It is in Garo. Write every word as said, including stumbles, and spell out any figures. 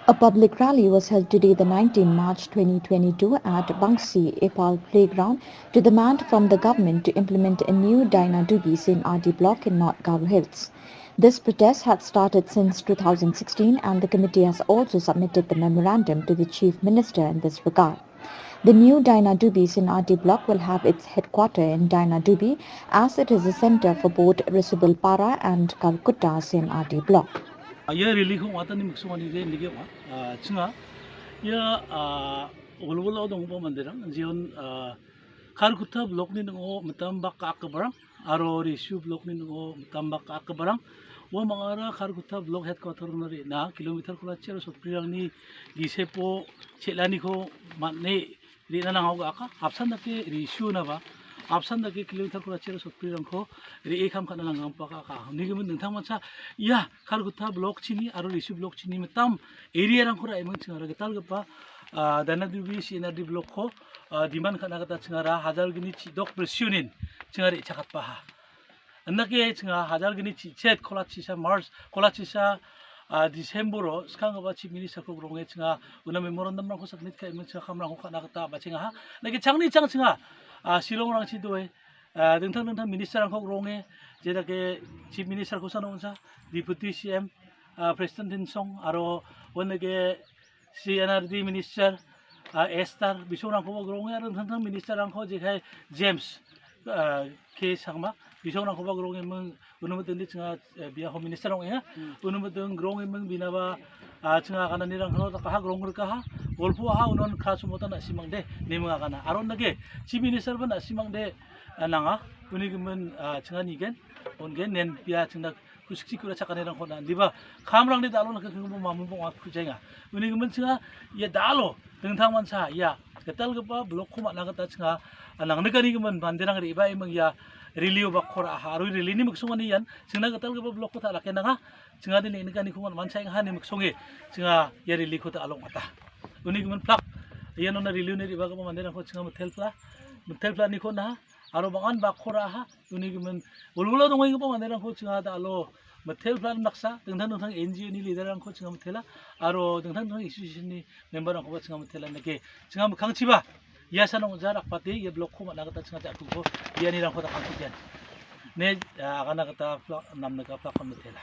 A public rally was held today, the nineteenth March twenty twenty-two, at Bangsi Epal Playground to demand from the government to implement a new Dyna Dubi C and R D block in North Garo Hills. This protest had started since two thousand sixteen, and the committee has also submitted the memorandum to the Chief Minister in this regard. The new Dyna Dubi C and R D block will have its headquarter in Dyna Dubi, as it is a center for both Risubul Para and Kalkutta C and R D block. Ia rally-ko ong·atani miksonganide nige ong·a. Ah, chinga. Ia, ah, olwilao donggipa manderang, jeon, ah, Kalkutta block-ni ning·o mitam bak ka·akgiparang, aro Risu block-ni ning·o mitam bak ka·akgiparang. Ua mangara Kalkutta block headquarter-ona re·na kilometer kolachi aro sotbrirangni gisepo chel·aniko man·e re·na nangao ga·aka. Apsan dake Risu-onaba, apsan dake kilometer kolachi aro sotbrirangko re·e kam ka·na nanggipa ka·aka. Unigimin dingtangmancha ia Kalkutta block chini aro Risu block chini mitam area-rangko ra·eming chingara gitalgipa, ah, Dyna Dubi C and R D block-ko, ah, demand ka·na gita chingara hajalgni chidok bilsionin chingara re·chakatpaha. Indake chinga hajalgni chichet kolachisa March, kolachisa, ah, December-o skanggipa Chief Minister-ko gronge chinga una memorandum-rangko submit ka·eming chinga kamrangko ka·na gita bachengaha. Indake changni chang chinga, ah, Shillong-rangchi doe, ah, dingtang dingtang minister-rangko gronge, jedake Chief Minister-ko sano unsa, Deputy C M, ah, Prestone Tynsong, aro uandake C and R D minister, ah, Esther, bisongrangkoba gronge, aro dingtang dingtang minister-rangko jekai James, ah, K Sangma, bisongrangkoba gronge ming, uno miteni chinga, eh, bia home minister ong·enga, uno miteni gronge ming binaba, ah, chinga agananirangko dakaha, grong rikaha, golpoaha, unon ka sumota na·simangde, neming agana. Aro indake, Chief Minister-ba na·simangde, ah, nanga, unigimin, ah, chinga nigen, ongen, nen bia chingna kusikchi kura chakanirangko na, indiba kamrangni dalo nangkenggipa mamungba ong·a kujaenga. Unigimin chinga ia dalo dingtangmancha ia gitalgipa block-ko man·a gita chinga nangnikanigimin manderang re·baiming ia rally-o bakko ra·aha aro rally-ni miksongani ian chingna gitalgipa block-ko ta·rakenanga. Chingade neng·nikaniko man·, manchaengaha ine miksonge chinga ia rally-ko ta·alo ong·ata. Unigimin plak ianona rally-oni re·bagipa manderangko chinga mitelpla, mitelplaniko naha. Aro bang·an bakko ra·aha, uni gimin wilwilao dongenggipa manderangko chinga da·alo mitel plan baksa, dingtang dingtang N G O-ni leader-rangko chinga mitela, aro dingtang dingtang association-ni member-rangkoba chinga mitela. Neke chinga mikkangchiba ia san ong·ja rakbate ia block-ko man·a gita chinga ja·kuko ianirangko dakangkujan. Ne, ah, agana gita plak, namnika plak-ko mitela.